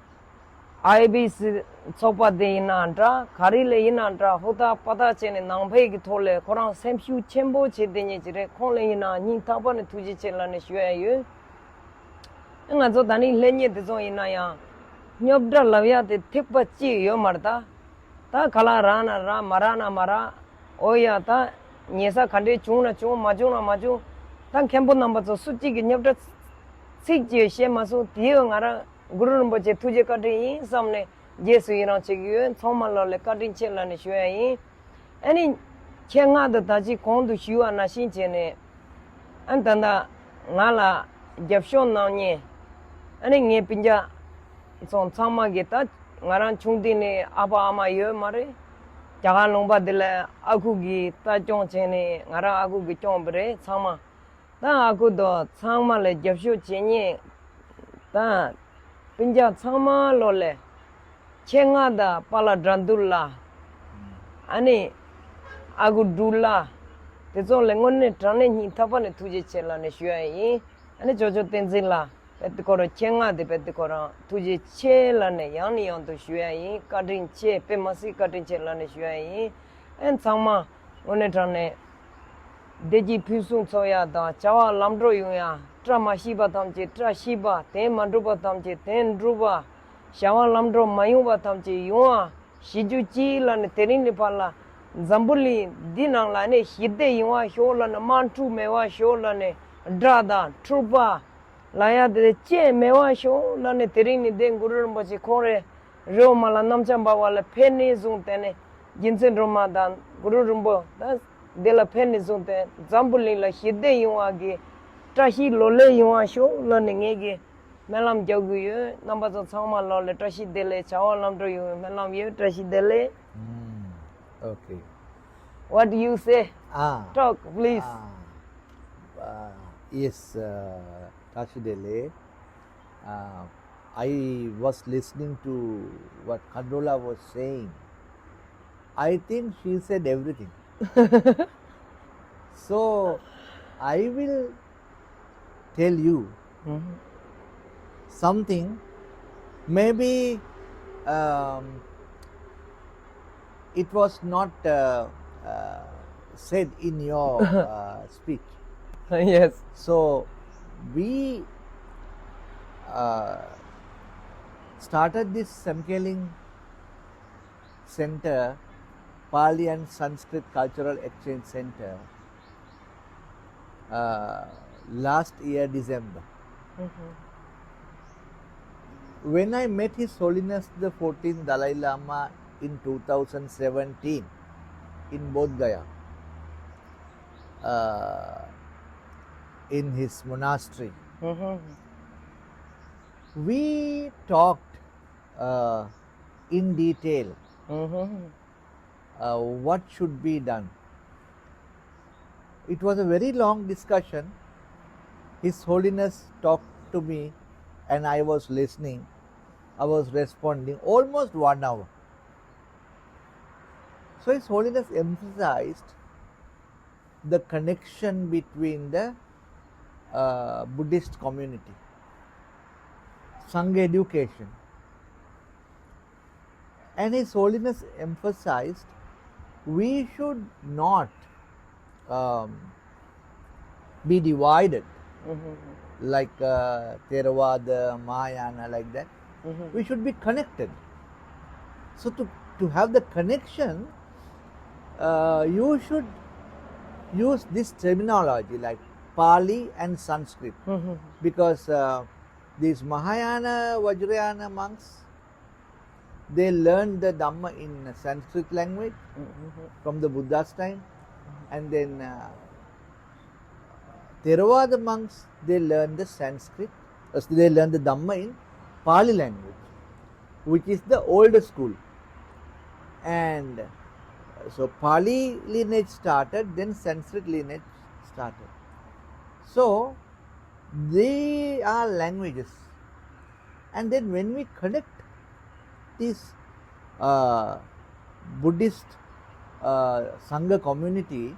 ཨའི་བི་སི་ཚོགས་པ་དེ་ཡིན་ན་འདྲ། ག་རེ་ལ་ཡིན་ན་འདྲ། ཧུར་ཐག་པ་ཐག་བྱས་ནས་ནང་པའི་གི་ཐོག་ལ་ཁོ་རང་སེམས་ཤུགས་ཆེན་པོ་བྱེད་དེ་ཉིད་ཀྱི་རེད། ཁོང་ལ་ཡིན་ན་སྙིང་ཐག་པ་ནས་ཐུགས་རྗེ་ཆེ་ལབ་ནས་ཞུ་ཡ་ཡོད། ང་ཚོ་ད་ནི་ལྷན་རྒྱས་དེ་ཚོ་ཡིན་ན་ཡང་རྙོག་དྲ་ལབ་ཡ་དེ་ཐེག་པ་གཅིག་ཡོད་མ་རེད་ད། ད་ག་ལ་རག་ན་རག་མ་རག་ན་མ་རག་འོ་ཡ་ད་ཉེ་ས་ག་འདྲས་བྱུང་ན་བྱུང་མ་བྱུང་ན་མ་བྱུང་། ད་མཁན་པོ་རྣམ་པ་ཚོ་སུ་གཅིག་གི་རྙོག་དྲ་ཚིག་གཅིག་བཤད་མ་སོང་དེ་ཡོད་ང་རང་། གུ་རུ་རིན་པོ་ཆེ་ཐུགས་རྗེ་བཀའ་དྲིན་ཡིན་བསམ་ནས་རྗེས་སུ་ཡི་རང་བྱེད་ཀྱི་ཡོད། ཚང་མ་ལོ་ལ་བཀའ་དྲིན་ཆེ་ལབ་ནས་ཞུ་ཡ་ཡིན། ཨ་ནི། ཆེད་མངགས་དུ་ད་ཅི་གོང་དུ་ཞུས་པ་ནང་བཞིན་བྱས་ནས། ཨ་ནི་ད་ལྟ་ང་ལ་རྒྱབ་སྐྱོར་གནང་མཁན། ཨ་ནི་ངའི་སྤུན་ཀྱག་ཚོ་ཚང་མ་གིས་ད་ང་རང་ཆུང་དུས་ནས་ཨ་ཕ་ཨ་མ་ཡོད་མ་རེད། རྒྱ་གར་ལུང་པ་འདི་ལ་ཨ་ཁུ་གིས་ད་སྐྱོང་བྱས་ནས་ང་རང་ཨ་ཁུ་གིས་སྐྱོང་བ་རེད་ཚང་མ། ད་ཨ་ཁུ་དང་ཚང་མ་ལ་རྒྱབ་སྐྱོར་བྱེད་མཁན་དང་སྤུན་ཀྱག་ཚང་མ་ལོ་ལ་ཆེད་མངགས་དང་པཱ་ལགས་དགྲ་འདུལ་ལགས། ཨ་ནི་ཨ་ཁུ་འབྲུག་ལགས། དེ་ཚོ་ལ་དངོས་གནས་དྲང་གནས་སྙིང་ཐག་པ་ནས་ཐུགས་རྗེ་ཆེ་ལབ་ནས་ཞུ་ཡ་ཡིན། ཨ་ནི་ཅོ་ཅོ་བསྟན་འཛིན་ལགས་དཔེ་དེ་ཁོ་རང་ཆེད་མངགས་དེ་དཔེ་དེ་ཁོ་རང་ཐུགས་རྗེ་ཆེ་ལབ་ནས་ཡང་ནས་ཡང་དུ་ཞུ་ཡ་ཡིན། བཀའ་དྲིན་ཆེ། དཔེ་མ་སྲིད་བཀའ་དྲིན་ཆེ་ལབ་ནས་ཞུ་ཡ་ཡིན། ཨ་ནི་ཚང་མ། དངོས་གནས་དྲང་གནས། བདེ་སྐྱིད་ཕུན་སུམ་ཚོགས་ཡ་དང་བྱ་བ་ལམ་འགྲོ་ཡོང་ཡ། བཀྲ་མ་ཤིས་པ་ཐམས་ཅད་བཀྲ་ཤིས་པ། དོན་མ་འགྲུབ་པ་ཐམས་ཅད་དོན་འགྲུབ་པ། བྱ་བ་ལམ་འགྲོ་མ་ཡོང་བ་ཐམས་ཅད་ཡོང་བ་ཞེས་རྒྱུ་ཅི་ལབ་ནས་དེ་རིང་ནས་ཕར་ལ་འཛམ་བུ་གླིང་འདི་ནང་ལ་ནས་ཞི་བདེ་ཡོང་བ་ཤོག་ལབ་ནས་དམག་འཁྲུག་མེད་པ་ཤོག་ལབ་ནས་དགྲ་དང་འཁྲུག་པ། ལ་ཡ་དེ་ལ་ཅེས་མེད་པ་ཤོག་ལབ་ནས་དེ་རིང་ནི་དེ་གུ་རུ་རིན་པོ་ཆེ་ཁོང་རེ་རི་བོ་མ་ལ་གནམ་ལྕགས་འབར་བ་ལ་ཕེབས་ནས་བཟུང་སྟེ་ནས་རྒྱལ་མཚན་སྒྲོལ་མ་དང་གུ་རུ་རིན་པོ་ད་དེ་ལ་ཕེབས་ནས་བཟུང་སྟེ་འཛམ་བུ་གླིང་ལ་ཞི་བདེ་ཡོང་བ་གི་བཀྲ་ཤིས་ལོ་ལེགས་ཡོང་བ་ཤོག་ལབ་ནས་ངེད་ཀྱིས་སྨོན་ལམ་རྒྱག་གི་ཡོད། རྣམ་པ་ཚོ་ཚང་མ་ལོ་ལ་བཀྲ་ཤིས་བདེ་ལེགས་བྱ་བ་ལམ་འགྲོ་ཡོང་བའི་སྨོན་ལམ་ཡོད། བཀྲ་ཤིས་བདེ་ལེགས། Mm, okay. What do you say? Ah, Talk, please. Ah, uh, yes, uh, Tashi Dele. Uh, I was listening to what Khandrola was saying. I think she said everything. So, I will tell you something. Maybe um, it was not uh, uh, said in your uh, speech. Yes. So we uh, started this Semkeling Center, Pali and Sanskrit Cultural Exchange Center, uh, last year December. When I met His Holiness the fourteenth Dalai Lama in two thousand seventeen in Bodh Gaya, uh, in his monastery. We talked uh, in detail uh, what should be done. It was a very long discussion. His Holiness talked to me, and I was listening. I was responding almost one hour. So His Holiness emphasized the connection between the uh, Buddhist community, Sangha education. And His Holiness emphasized we should not um, be divided like uh, Theravada, Mahayana, like that. We should be connected. So to, to have the connection, uh, you should use this terminology like Pali and Sanskrit, because uh, these Mahayana, Vajrayana monks, they learned the Dhamma in Sanskrit language from the Buddha's time, and then uh, Theravada monks, they learned the Sanskrit, uh, they learned the Dhamma in Pali language, which is the old school. And so Pali lineage started, then Sanskrit lineage started. So they are languages. And then when we connect this uh, Buddhist uh, Sangha community,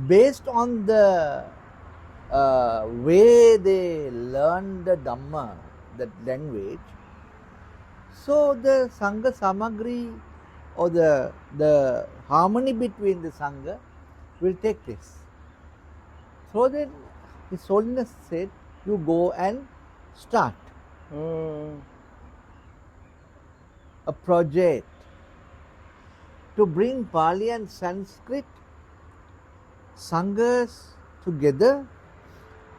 based on the uh, way they learn the Dhamma, that language, so the Sangha Samagri or the, the harmony between the Sangha will take place. So then His Holiness said, you go and start a project to bring Pali and Sanskrit Sanghas together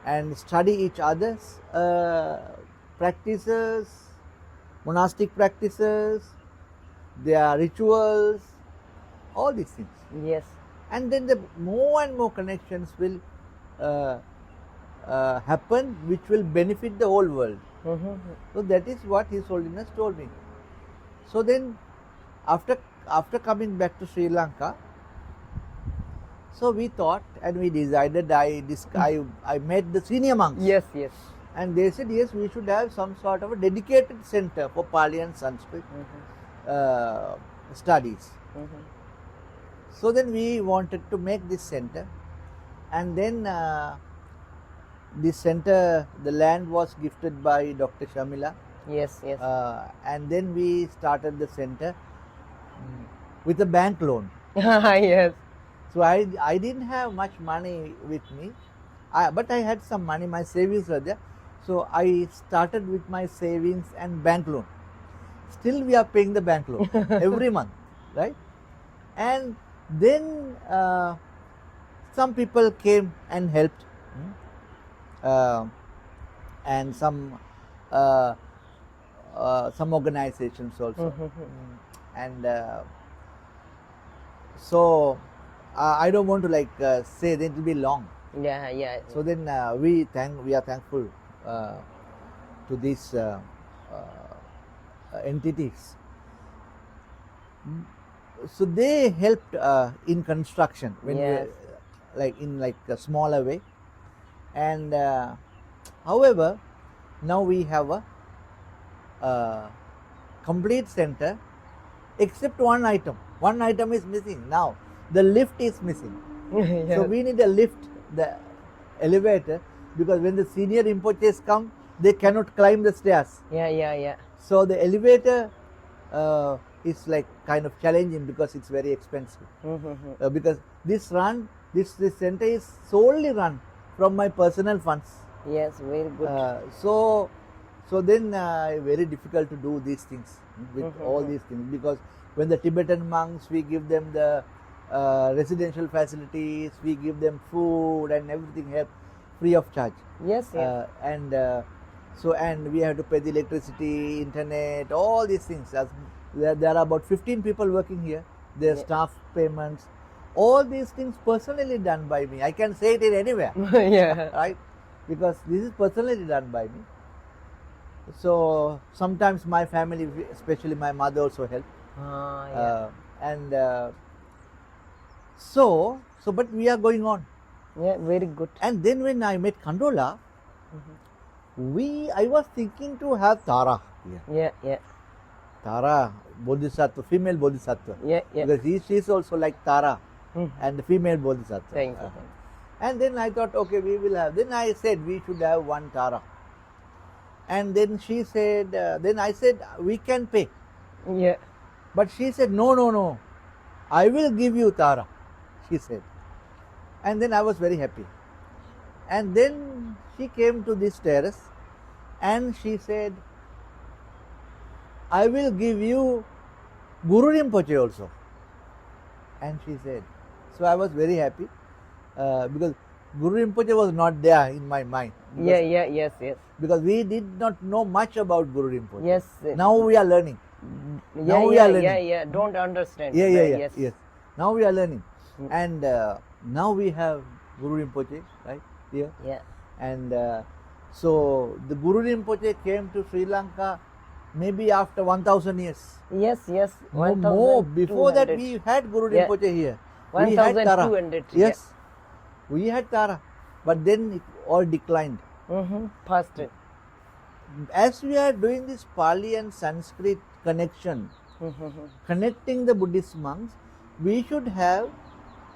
and study each other's uh, practices, monastic practices, their rituals, all these things. Yes. And then the more and more connections will uh, uh, happen, which will benefit the whole world. So that is what His Holiness told me. So then, after after coming back to Sri Lanka, so we thought and we decided. I dis- I, I met the senior monks. Yes, yes. And they said, yes, we should have some sort of a dedicated center for Pali and Sanskrit uh, studies. So then we wanted to make this center, and then uh, this center, the land was gifted by Doctor Shamila, Yes, yes. uh, and then we started the center mm, with a bank loan. Yes. So I, I didn't have much money with me, I, but I had some money, my savings were there. So I started with my savings and bank loan. Still, we are paying the bank loan every month, right? And then uh, some people came and helped, hmm? Uh, and some uh, uh, some organizations also. And uh, so uh, I don't want to, like, uh, say that it will be long. Yeah, yeah. So then uh, we thank we are thankful uh, to these uh, uh, entities. So they helped uh, in construction when Yes. we, like, in, like, a smaller way. And uh, however, now we have a uh, complete center, except one item. One item is missing now. The lift is missing. Yeah. So we need a lift, the elevator, because when the senior Rinpoches come, they cannot climb the stairs. Yeah, yeah, yeah. So the elevator uh, is, like, kind of challenging because it's very expensive. Uh, because this run, this this center is solely run from my personal funds. Yes, very good. Uh, so, so then uh, very difficult to do these things with all these things, because when the Tibetan monks, we give them the uh, residential facilities, we give them food and everything help free of charge. Yes, yes. Uh, and uh, so and we have to pay the electricity, internet, all these things. As there, there are about fifteen people working here. Their Yeah. Staff payments, all these things personally done by me. I can say it in anywhere, Yeah. Right? Because this is personally done by me. So sometimes my family, especially my mother, also help. Ah, yeah. Uh, and uh, so, so, but we are going on. Yeah, very good. And then when I met Khandrola, we I was thinking to have Tara here. Yeah, yeah. Tara Bodhisattva, female Bodhisattva. Yeah, yeah. Because he, she is also like Tara Mhm. and the female Bodhisattva. Thank you. Uh, Thank And then I thought, okay, we will have. Then I said we should have one Tara. And then she said, uh, then I said, we can pay. you. Yeah. But she said, no, no, no, I will give you Tara, she said. And then I was very happy. And then she came to this terrace and she said, I will give you Guru Rinpoche also. And she said, so I was very happy uh, because Guru Rinpoche was not there in my mind. Because, Yeah, yeah, yes, yes. Because we did not know much about Guru Rinpoche. Yes, yes. Now we are learning. Yeah, Now we yeah, are learning. yeah, yeah. Don't understand. Yeah, yeah, Uh, yeah. Yes. Yes. Now we are learning. And uh, now we have Guru Rinpoche, right? Here. Yeah. And uh, so the Guru Rinpoche came to Sri Lanka maybe after one thousand years. Yes, yes. More, more. Before that, we had Guru Yeah. Rinpoche here. We had Tara. One thousand two hundred, yeah. Yes. We had Tara. But then it all declined. Mm-hmm. Past. As we are doing this Pali and Sanskrit connection, Mm-hmm. connecting the Buddhist monks, we should have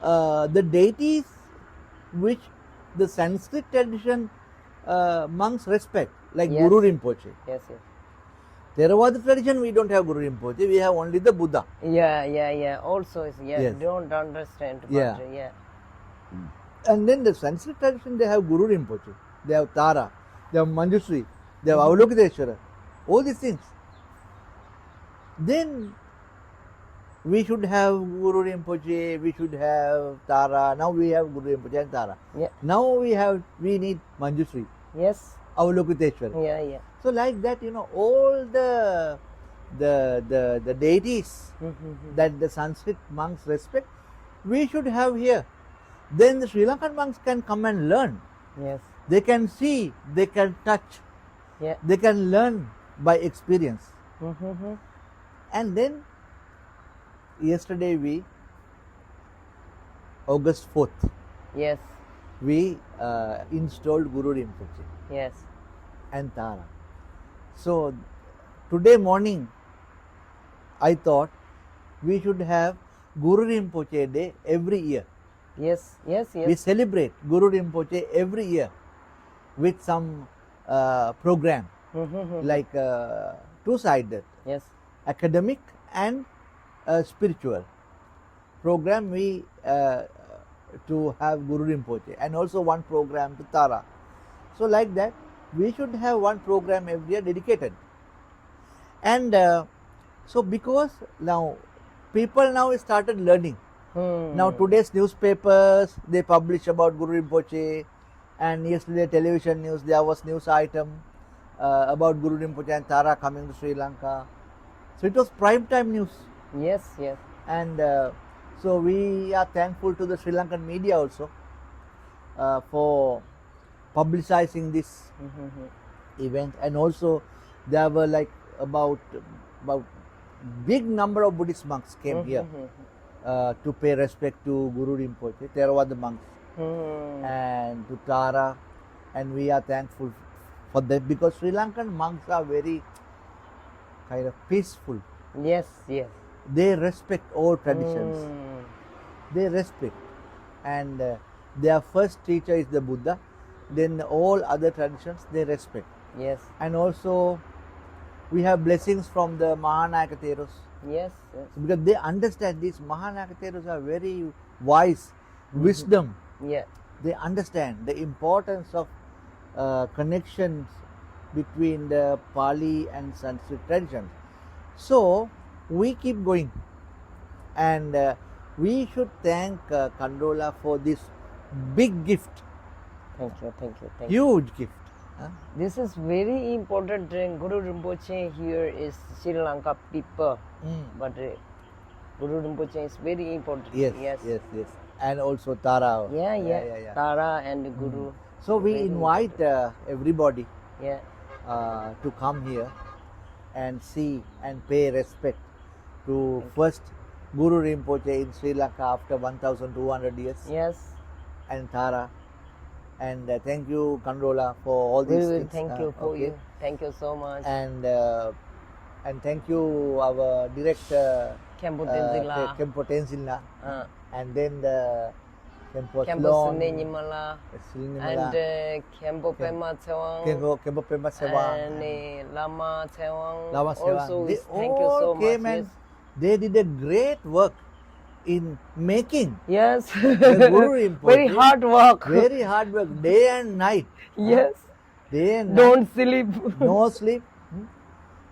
uh, the deities which the Sanskrit tradition uh, monks respect, like Yes. Guru Rinpoche. Yes, yes. Theravada tradition, we don't have Guru Rinpoche, we have only the Buddha. Yeah, yeah, yeah. Also, is, yeah, Yes. Don't understand. But, Yeah. yeah. And then the Sanskrit tradition, they have Guru Rinpoche, they have Tara, they have Manjushri, they have Avalokiteshvara, all these things. Then we should have Guru Rinpoche, we should have Tara. Now we have Guru Rinpoche and Tara. Yeah. Now we have, we need Manjushri, Yes. Avalokiteshvara. Yeah, yeah. So like that, you know, all the the the, the deities Mm-hmm. that the Sanskrit monks respect, we should have here. Then the Sri Lankan monks can come and learn. Yes. They can see, they can touch, Yeah. They can learn by experience. Mm-hmm. And then yesterday we, August fourth, Yes. we uh, installed Guru Rinpoche Yes. and Tara. So today morning, I thought we should have Guru Rinpoche Day every year. Yes. Yes. We Yes. celebrate Guru Rinpoche every year with some uh, program, Mm-hmm. like uh, two-sided, Yes. academic and uh, spiritual program. We uh, to have Guru Rinpoche and also one program to Tara. So like that, we should have one program every year dedicated. And uh, so because now people now started learning. Hmm. Now today's newspapers, they publish about Guru Rinpoche, and yesterday television news, there was news item uh, about Guru Rinpoche and Tara coming to Sri Lanka. So it was prime time news. Yes. Yes. And uh, so we are thankful to the Sri Lankan media also uh, for publicizing this Mm-hmm. event. And also there were like about about big number of Buddhist monks came here Mm-hmm. uh, to pay respect to Guru Rinpoche, Theravada monks, Hmm. and to Tara, and we are thankful for that because Sri Lankan monks are very kind of peaceful. Yes. Yes. They respect all traditions. Hmm. They respect, and uh, their first teacher is the Buddha. Then all other traditions they respect, Yes. And also we have blessings from the Mahanayaka Theros Yes. Yes. because they understand. These Mahanayaka Theros are very wise, wisdom. Yeah. They understand the importance of uh, connections between the Pali and Sanskrit traditions. So we keep going, and uh, we should thank uh, Kandola for this big gift, Thank you. Thank you. Thank you. Huge gift. Huh? This is very important thing. Guru Rinpoche here is Sri Lanka people, Mm. but uh, Guru Rinpoche is very important. Yes, yes, yes. And also Tara. Yeah, yeah. yeah, yeah. Tara and Guru. So we Very invite uh, everybody Yeah. uh, to come here and see and pay respect to first Guru Rinpoche in Sri Lanka after one thousand two hundred years Yes. and Tara. And uh, thank you, Controller, for all We these will things. Thank uh, you for okay. you. Thank you so much. And uh, and thank you, our director, Khenpo uh, Tenzin la. Khenpo Tenzin la, Uh, and then the Khenpo Khenpo Slon, Sine Nyima la. Sine Nyima And la, uh, Khenpo Pema Tsewang. Khenpo, Khenpo Pema Tsewang, And uh, Lama Tsewang. Lama Tsewang. Also, They is- thank you so all came much. and they did a great work in making Yes. the Guru Rinpoche. Very hard work. Very hard work, day and night. Yes. Day and night. Don't sleep. No sleep. Hmm?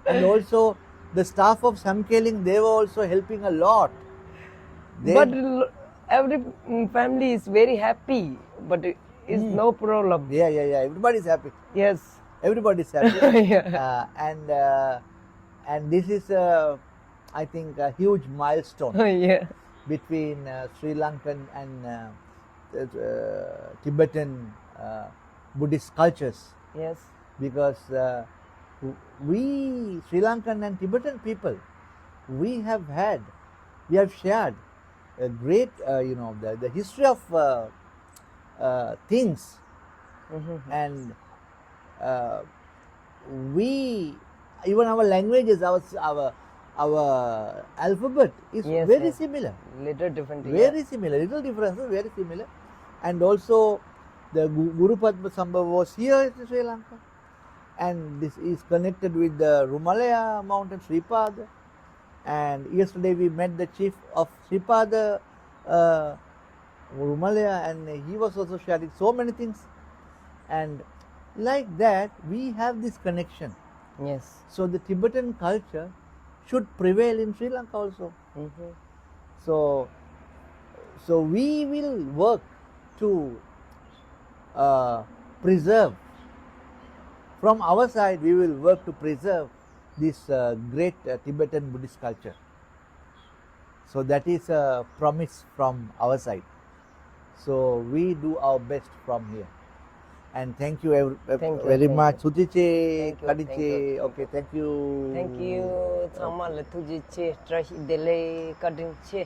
And also, the staff of Samkaling, they were also helping a lot. They, But l- every mm, family is very happy. But it's Hmm. no problem. Yeah, yeah, yeah. Everybody's happy. Yes. Everybody's happy. Yeah. Uh, and uh, and this is, uh, I think, a huge milestone Yeah. between uh, Sri Lankan and uh, uh, Tibetan uh, Buddhist cultures, Yes. because uh, we Sri Lankan and Tibetan people, we have had, we have shared a great, uh, you know, the, the history of uh, uh, things, Mhm. and uh, we, even our languages, our our our alphabet is Yes, very yes. Similar. Little different. Very similar, little differences, very similar. And also, the Gu- Guru Padma Sambhava was here in Sri Lanka, and this is connected with the Rumalaya mountain, Sripada. And yesterday we met the chief of Sripada, uh, Rumalaya, and he was also sharing so many things. And like that, we have this connection. Yeah. Yes. So the Tibetan culture should prevail in Sri Lanka also. Mhm. So, so we will work to uh, preserve. From our side, we will work to preserve this uh, great uh, Tibetan Buddhist culture. So that is a promise from our side. So we do our best from here. And thank you every, Thank you, very thank much. you. Thuti che, Thank you, kadi thank che. you. Okay, thank you. Thank you. ཚང་མ་ལ་ཐུགས་རྗེ་ཆེ། བཀྲ་ཤིས་བདེ་ལེགས། བཀའ་དྲིན་ཆེ།